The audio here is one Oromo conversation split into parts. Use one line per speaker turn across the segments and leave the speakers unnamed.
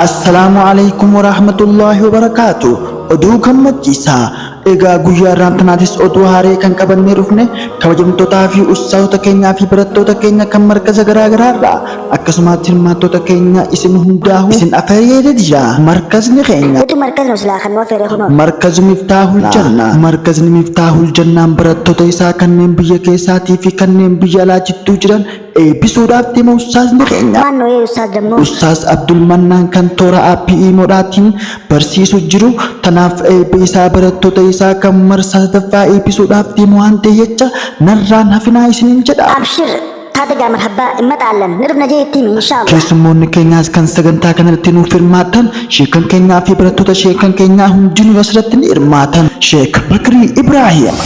Assalaamu Aleeykum Warahmatullaahi Wabarakaatu. Oduu gammachiisaa. Egaa guyyaa irraan tanaatis oduu haaree kan qabannee dhufne kabajamtootaa fi ustaazota keenyaa fi barattoota keenya kan markaza garaa garaa irraa akkasumaatti hirmaattoota keenya isin hundaahu isin afeeree jira. Markazni keenya.
Utu markaznu silaa kan nu afeere kunoo.
Markazu Miftaahul Jannaa. Markazni Miftaahul Jannaan barattoota isaa kanneen biyya keessaatii fi kanneen biyya alaa jidduu jiran eebbisuudhaaf deema ustaazni keenya.
Maannoo ee ustaaz dammoo.
Ustaaz Abdul Mannaan kan toora aappii iimoodhaatiin barsiisu jiru tanaaf eebba isaa barattoota isaa kan marsaa sadaffaa eebbisuudhaaf deemu waan ta'e jecha narraan hafinaa isiniin jedha.
Abshir taate gaa marhabbaa imma xaallan ni dhufna jee itti himi inshaa Allah.
Keessummoonni keenyaas kan sagantaa kanarratti nuuf hirmaatan sheekan keenyaa fi barattoota sheekan keenyaa hundinuu asirratti ni hirmaatan. Sheek Bakrii Ibraahim.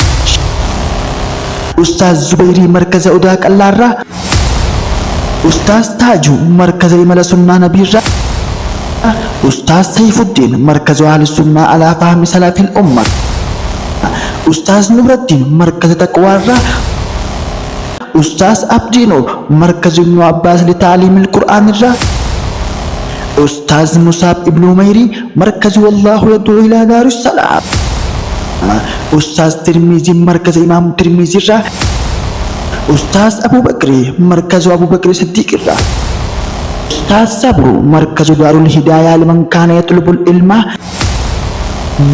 Ustaaz Zubayrii Markaza Odaa Qallaarraa. Ustaaz Taajuu Markaza Imala Sunnaa Nabiirraa. Ustaaz Sayfuddiin Markaza Ahli Sunnaa Alaa Fahmi Salafil Umma. Ustaaz Nuraddiin Markaza Taqwaarraa. Ustaaz Abdii Nuur Markaza Ibnu Abbaas Lita'aliimil Qur'aan irraa. Ustaaz Musaab Ibnu Umayrii Markaza Wallaahu Yad'uu Ilaa Daaris Salaam. Ustaaz Tirmiziin Markaza Imaam Tirmizii irraa. Ustaaz Abuu Bakrii Markaza Abuu Bakrii Siddiiq irraa. Ustaaz Sabru Markaza Daarul Hidaayaa Liman Kaana Yaxlubul Ilmaa.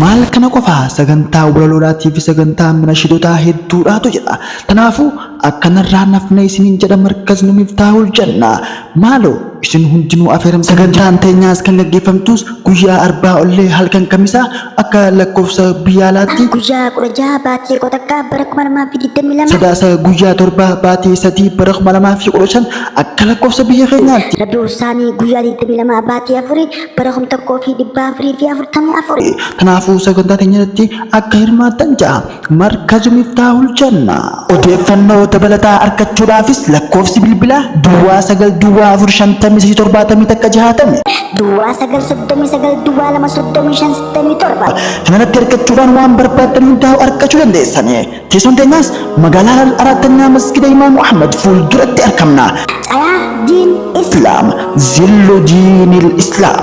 Maal kana qofaa sagantaa walaloodhaatii fi sagantaa minashidotaa hedduudhaatu jira. Kanaafuu akkanarraa nafne isiniin jedha markazni Miftaahul Jannaa. Maaloo isin hundinuu afeeramtan. Sagantaan teenyaas kan gaggeeffamtus guyyaa Arbaa ollee halkan Kamisaa akka lakkoofsa biyya alaatti.
Guyyaa 16 baatii 11 bara 2022.
Sadaasa guyyaa 7 baatii 3 bara 2015 akka lakkoofsa biyya keenyaatti.
Rabi'u Saanii guyyaa 22 baatii 4 bara 1444.
Kanaafuu sagantaa teenya irratti akka hirmaattan ja'a. Markazu Miftaahul Jannaa. Odeeffannoo dabalataa argachuudhaafis lakkoofsi bilbilaa duwwaa 9 duwwaa 4 53 71 60.
Duwwaa 9 39 duwwaa 2 35 67.
Kanarratti argachuudhaan waan barbaaddan hundaa'u argachuu dandeessan. Teessoon teenyaas magaalaa Harar Araattanyaa Masgida Imaamu Ahmad fuulduratti argamna.
Cayaa Diin
Islaam. Zillu Diinil Islaam.